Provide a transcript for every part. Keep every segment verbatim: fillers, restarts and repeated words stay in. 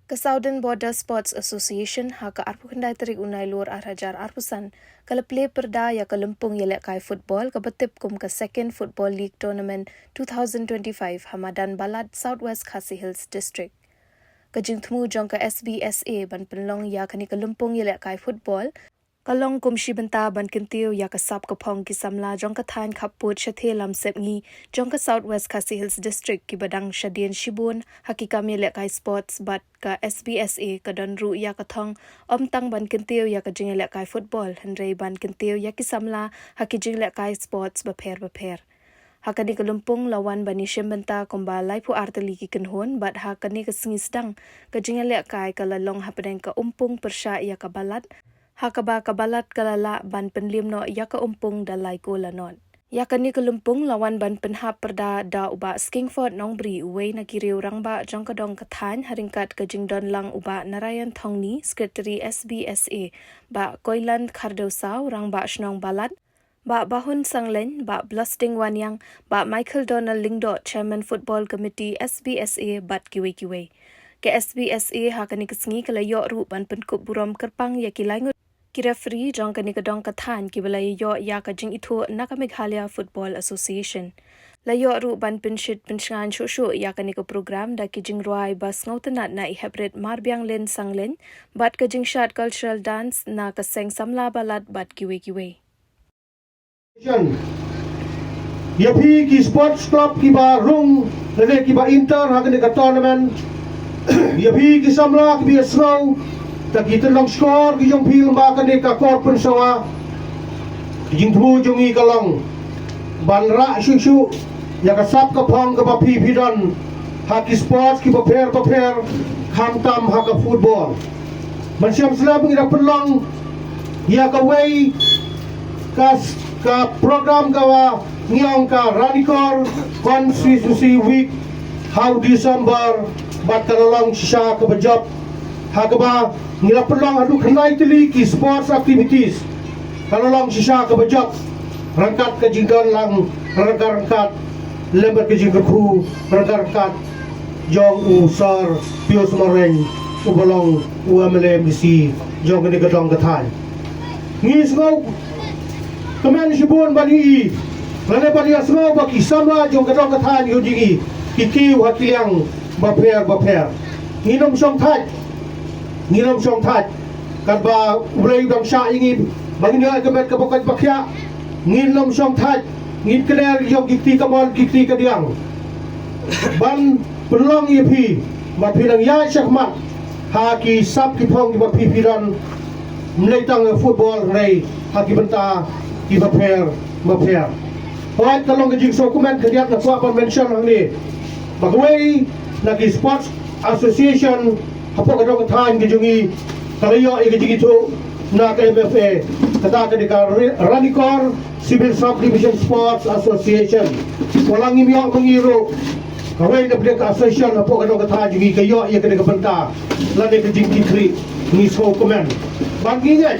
Ka Southern Border Sports Association ha ka arphew khyndai tarik u Nailur ar hajar arphew san ka la plie pyrda ïa ka lympung ïalehkai football kaba tip kum ka Second Football League Tournament two thousand twenty-five ha madan Balat, South West Khasi Hills District. Ka jingthmu jong ka S B S A ban pynlong ïa kane ka lympung ïalehkai football ka long kum shi bynta ban kyntiew ïa ka sap ka phong ki samla jong ka thaiñ khappud shathie lam sepngi jong ka South West Khasi Hills District kiba dang shadien shibun ha ki kam ïalehkai sports bad ka S B S A ka don ruh ïa ka thong ym tang ban kyntiew ïa ka jingïalehkai football hynrei ban kyntiew ïa ki samla ha ki jingïalehkai sports bapher bapher. Ha kane ka lympung la wan ban ïashim bynta kumba laiphew ar tylli ki kynhun bad ha kane ka sngi sdang ka jingïalehkai ka la long hapdeng ka Umpung pyrshah ïa ka Balat, ha kaba ka Balat ka la lah ban pynliem noh ïa ka Umpung da lai kol la not. Ïa kane ka lympung la wan ban pynhap pyrda da u Bah Skingford Nongbri, uwei na ki riew rangbah jong ka dong ka thaiñ, ha ryngkat ka jingdon lang u Bah Narayan Thongni, Secretary S B S A, Bah Koilan Khardewsaw, Rangbah Shnong Balat, Bah Bahun Sanglein, Bah Blasting Waniang, Bah Michael Donald Lyngdoh, Chairman Football Committee S B S A bad kiwei kiwei. Ka S B S A ha kane ka sngi ka la ïoh ruh ban pynkup burom kyrpang ïa ki laingut ki referee jong kane ka dong ka thaiñ kiba la ïoh ïa ka jingithuh na ka Meghalaya Football Association. La ïoh ruh ban pynshit pynshngaiñ shuh shuh ïa kane ka program da ki jingrwai ba sngewtynnat na i Heprit Marbianglin Sanglein bad ka jingshad cultural dance na ka seng samla Balat bad kiwei kiwei. Ïa phi ki sports club kiba rung lane kiba enter ha kane ka tournament, ïa phi ki samla kiba ïasngew da ki tyllong shkor ki jong phi lyngba kane ka kor pynsawa, ka jingthmu jong ngi ka long ban rah shuh shuh ïa ka sap ka phong kaba phi phi don ha ki sports kiba pher bapher, khamtam ha ka football. Ban shem slem ngi da pynlong ïa kawei ka, ka program kaba ngi ong ka Ranikor Constituency Week ha u December bad ka la long shisha kaba jop ha kaba ngi la pynlong haduh khyndai tylli ki sports activities. Ka la long shisha kaba jop ryngkat ka jingdon lang ryngkat ryngkat lem bad ka jingkyrkhu ryngkat ryngkat jong u Sir Pius Maureen uba long u M L A M D C jong kane ka dong ka thaiñ. Ngi sngewkmen shibun ban ïohi lane ban ïasngew ba ki samla jong ka dong ka thaiñ jong ngi ki kiew ha ki liang bapher bapher. Ngin ym shong thait, ngin ym shong thait. Katba U Blei u dang shah ïa ngi ba ngin ïoh ïa ka met kaba koit ba khiah, ngin ym shong thait, ngin kner ïa ki kti kamon ki kti kadiang ban pynlong ïa phi ba phin nang ïaid shakhmat ha ki sap ki phong kiba phi phi don, ym dei tang ha football hynrei ha ki bynta kiba pher bapher. Hooid, ka long ka jingsngewkmen khyndiat nga kwah ban mention hangne ba kawei na ki sports association hapoh ka dong ka thaiñ ka jong ngi ka la ïoh ïa ka jingithuh na ka M F A, kata ka dei ka Ra-, Ranikor Civil Subdivision Sports Association. Wat la ngim ïoh ma ngi ruh, kawei na pdeng ka association hapoh ka dong ka thaiñ jong ngi ka ïoh ïa kane ka bynta lane ka jingkitkhlieh. Ngi sngewkmen bad ngi ngeit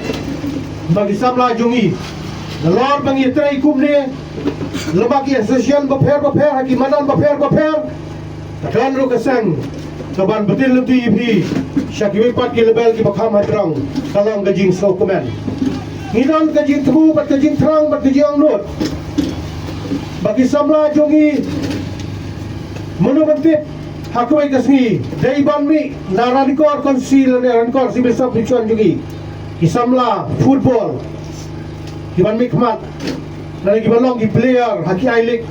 ba ki samla jong ngi nalor ba ngi trei kumne lyngba ki association bapher bapher ha ki madan bapher bapher, ka don ruh ka seng kaban btin lynti ïa phi sha kiwei pat ki level kiba kham hajrong. Ka long ka jingsngewkmen. Ngi don ka jingthmu bad ka jingthrang bad ka jingangnud ba ki samla jong ngi, mano ban tip, ha kawei ka sngi dei ban mih na Ranikor Constituency lane Ranikor Civil Subdivision jong ngi ki samla football kiban mih khmat lane kiban long ki player ha ki I-League,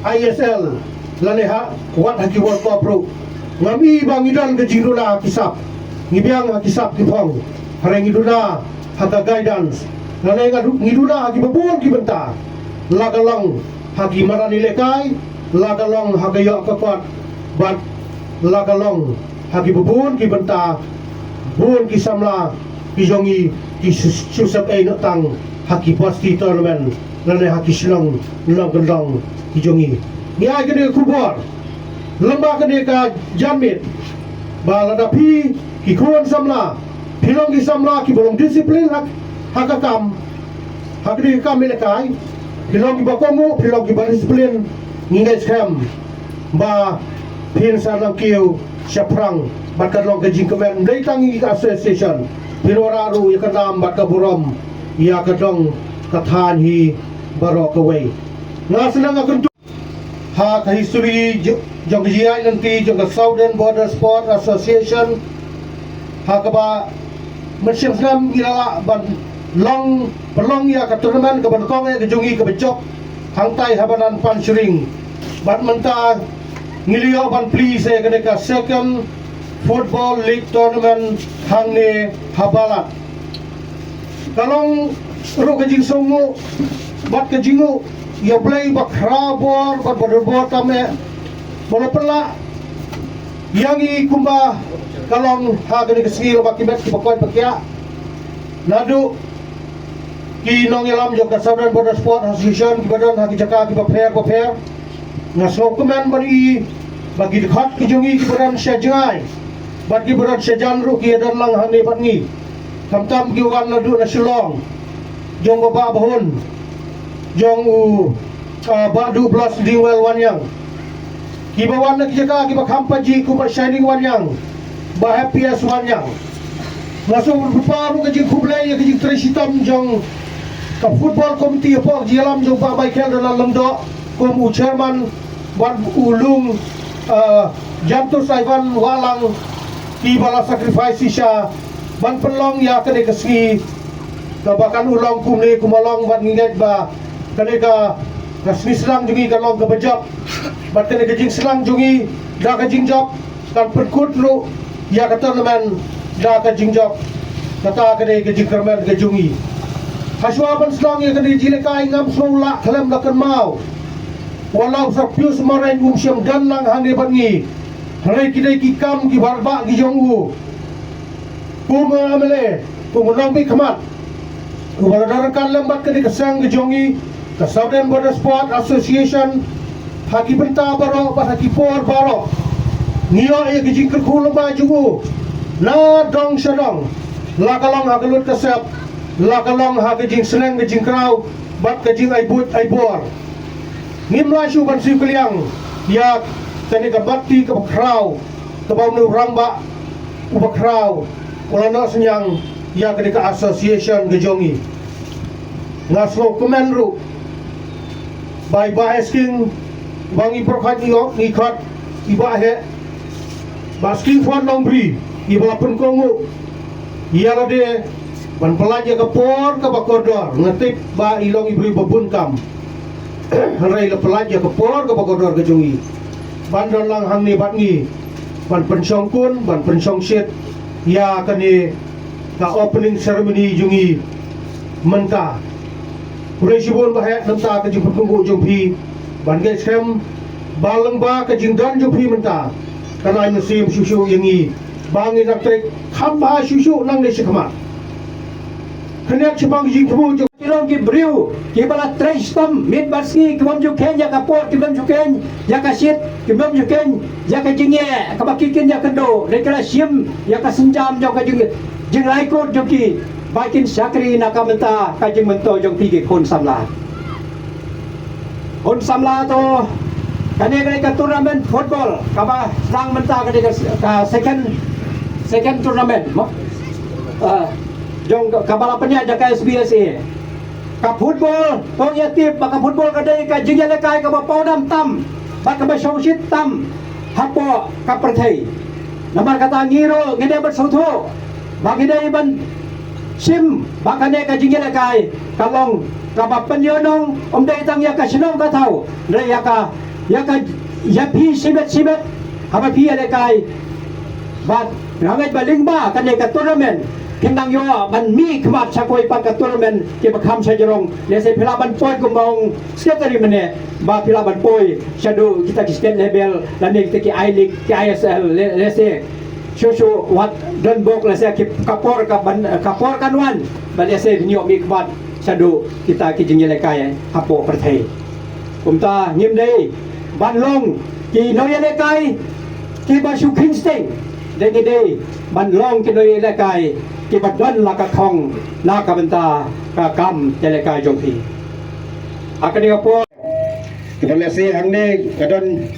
I S L lane ha, wat ha ki World Cup ruh. Ngam i ba ngi don ka jingduna ha ki sap, ngi biang ha ki sap ki phong, hynrei ngi duna ha ka guidance lane nga du-, ngi duna ha kiba bun ki bynta, la ka long ha ki madan ïalehkai, la ka long ha ka ïoh ka kot bad la ka long ha kiba bun ki bynta. Bun ki samla ki jong ngi ki shu-, shu sep ei noh tang ha ki varsity tournament lane ha ki shnong nongkyndong ki jong ngi. Ngi ai kane ka khubor lyngba kane ka janmiet ba lada phi ki khun samla phi long ki samla kiba long discipline ha, ha ka kam, ha kane ka kam ïalehkai, phi long kiba kohnguh, phi long kiba discipline, ngi ngeit skhem ba phin sa nang kiew shaphrang bad ka long ka jingkmen, ym dei tang ïa ka association, pynwara ruh ïa ka nam bad ka burom ïa ka dong ka thaiñ hi baroh kawei. Nga sdang nga kyntu ha ka history jong ka jingïaid lynti jong ka Southern Border Sport Association, ha kaba mynshem snem ngi la lah ban long pynlong ïa ka tournament kaba nyngkong eh ka jong ngi kaba jop hangtai ha Banan Panshring. Bad mynta ngi la ïoh ban plie sa ïa kane ka second football league tournament hangne ha Balat. Ka long ruh ka jingsngewnguh bad ka jingnguh ïa U Blei ba khraw bor bad ba don bor tam eh, ba la pynlah ïa ngi kumba ka long ha kane ka sngi, la ba ki met kiba koit ba khiah. Naduh ki nongïalam jong ka Southern Border Sport Association kiba don ha ki jaka kiba pher ba pher, nga sngewkmen ban ïohi ba ki dkhot ki jong ngi kiba don sha jngai bad kiba don sha jan ruh ki ïa don lang hangne bad ngi. Khamtam ki wan naduh na Shillong, jong u Bah Bahun, jong u, ah, Bah Duh Blas Dingwell Wanniang. Kiba wan na ki jaka kiba kham pajih kum u Bah Shining Wanniang, Bah Happiest Wanniang. Nga sngewbha ruh ka jingkhublei ïa ka jingtrei shitom jong ka football committee hapoh ka jingïalam jong u Bah Michael Donald Lyngdoh kum u chairman, bad u Lung, ah, Jantus Ivan Wahlang, kiba la sacrifice shisha ban pynlong ïa kane ka sngi kaba kan long kumne kumba long, bad ngi ngeit ba kane ka, ka sngi sdang jong ngi kan long kaba jop, bad kane ka jingsdang jong ngi da ka jingjop kan pynkut ruh ïa ka tournament da ka jingjop. Kata ka dei ka jingkyrmen ka jong ngi. Hashwa ban sdang ïa kane ka jingïalehkai ngam sngew lah khlem da kynmaw wat la u Sir Pius Mareiñ um shym don lang hangne bad ngi. Hynrei ki dei ki kam kiba radbah ki jong u. Kum u M L A, kum u nongmihkhmat, uba la don ryngkat lem bad kane ka seng ka jong ngi, ka Southern Border Sport Association, ha ki bynta baroh bad ha ki por baroh. Ngi ïoh ïa ka jingkyrkhu lem bad jong u na dong sha dong, la ka long ha ka lut ka sep, la ka long ha ka jingsneng ka jingkraw bad ka jingai buit ai bor. Ngim lah shuh ban siew kylliang ïa kane ka mat ti kaba khraw kaba une u rangbah uba khraw u la noh synñiang ïa kane ka association ka jong ngi. Nga sngewkmen ruh ba i Bah Hesking, ba ngi pyrkhat ngi ïoh ngi khot, i Bah Heh, Bah Sking Fuad Nongbri, iba la pynkohnguh ïa lade ban pyllait ïa ka por kaba kordor. Nga tip ba i long i briew ba bun kam, hynrei la pyllait ïa ka por kaba kordor ka jong i ban don lang hangne bad ngi, ban pynshongkun, ban pynshongshit ïa kane ka opening ceremony jong ngi mynta. Khublei shibun Bah Heh, namar ka jingpynkohnguh jong phi, ban ngeit skhem ba lyngba ka jingdon jong phi mynta, kan ai mynsiem shuh shuh ïa ngi ba ngin nang trei kham bha shuh shuh nangne shakhmat. Khyndiat shaphang ka jingthmu jong ki long ki briew kiba la trei shitom miet bad sngi, ki bym ju kheiñ ïa ka por, ki bym ju kheiñ ïa ka shit, ki bym ju kheiñ ïa ka jingeh kaba ki kin ïakynduh, dei ki la shim ïa ka sienjam jong ka jing, jinglai kut jong ki ba kin shakri na ka bynta ka jingmyntoi jong phi ki khun samla. Khun samla, to kane ka dei ka tournament football kaba sdang mynta, ka dei ka, ka second, second tournament mo. Ah, jong ka, kaba la pynïaid da ka S B S A. Ka football, to ïa tip ba ka football ka dei ka jingïalehkai kaba paw dam tam bad kaba shongshit tam hapoh ka pyrthei. Namar kata ngi ruh ngi dei ban sngewthuh ba ngi dei ban shim ba kane ka jingïalehkai ka long kaba pynïohnong, ym dei tang ïa ka shnong ka thaw, hynrei ïa ka, ïa ka, ïa phi shimet shimet haba phi ïalehkai. Bad nga ngeit ba lyngba kane ka tournament kin nang ïoh ban mihkhmat sha kawei pat ka tournament kiba kham shajrong. Lehse phi lah ban poi kumba ong secretary mynne, ba phi lah ban poi shaduh kita ki state level lane kita ki I-League, ki I S L, le-, lehse shuh shuh wat don bok, lehse ki, ka por ka ban, ka por kan wan ba lehse phin ïoh mihkhmat shaduh kita ki jingïalehkai hapoh pyrthei. Kumta ngim dei ban long ki nongïalehkai kiba shu kheiñ sting, dei ngi dei ban long ki nongïalehkai kiba don la ka khong na ka bynta ka kam ïalehkai jong phi. Ha kane ka por, kaba lehse hangne ka don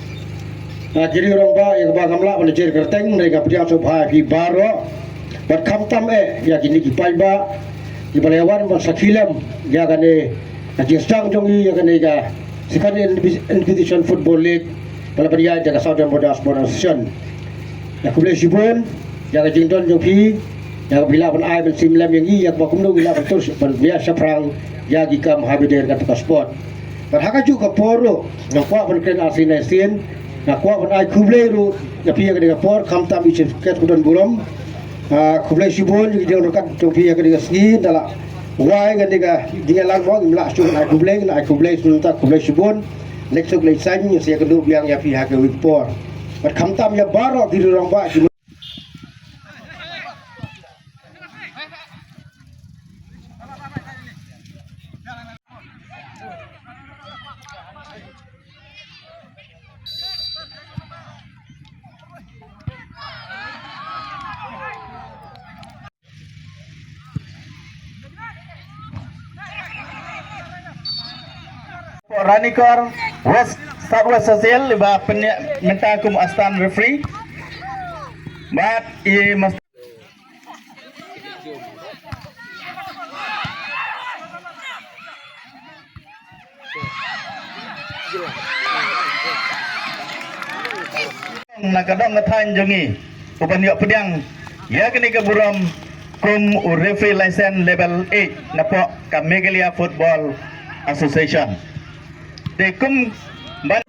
Ki rangbah, ïa kaba ngam lah ban jer kyrteng, hynrei nga pdiang sngewbha ïa phi baroh. Bad khamtam eh ïa kine ki paidbah kiba la wan ban sakhi lem ïa kane ka jingstad jong ngi ïa kane ka Second Inquisition Football League ba la pynïaid da ka Southern Border Sports Association. Ïa khublei shibun ïa ka jingdon jong phi, ïa kaba phi lah ban ai ban shim lem ïa ngi, ïa kaba kumno ngi lah ban tur ban ïa shaphrang ïa ki kam ha bynta kata ka sport. Bad ha kajuh ka por ruh nga kwah ban kren arsien arsien, nga kwah ban ai khublei ruh ïa phi ïa kane ka por, khamtam i Chief Guest ba don burom. Ah, khublei shibun ïa ki jingryngkat jong phi ïa kane ka sngi, da la wai kane ka jingïalang mo, ngim lah shuh ban ai khublei, ngan ai khublei sngewbha, khublei shibun. Leit suk leit saiñ, ngin sa ïakynduh biang ïa phi ha kawei ka por. Bad khamtam ïa baroh ki rangbah ki Ranikor West, South West Sasiel, iba pynïa-, mynta kum assistant referee. Bad i mas- Na ka dong ka thaiñ jong ngi, u ban ïoh pdiang ïa kane ka burom kum u referee license level eight napoh ka Meghalaya Football Association. Te kum ban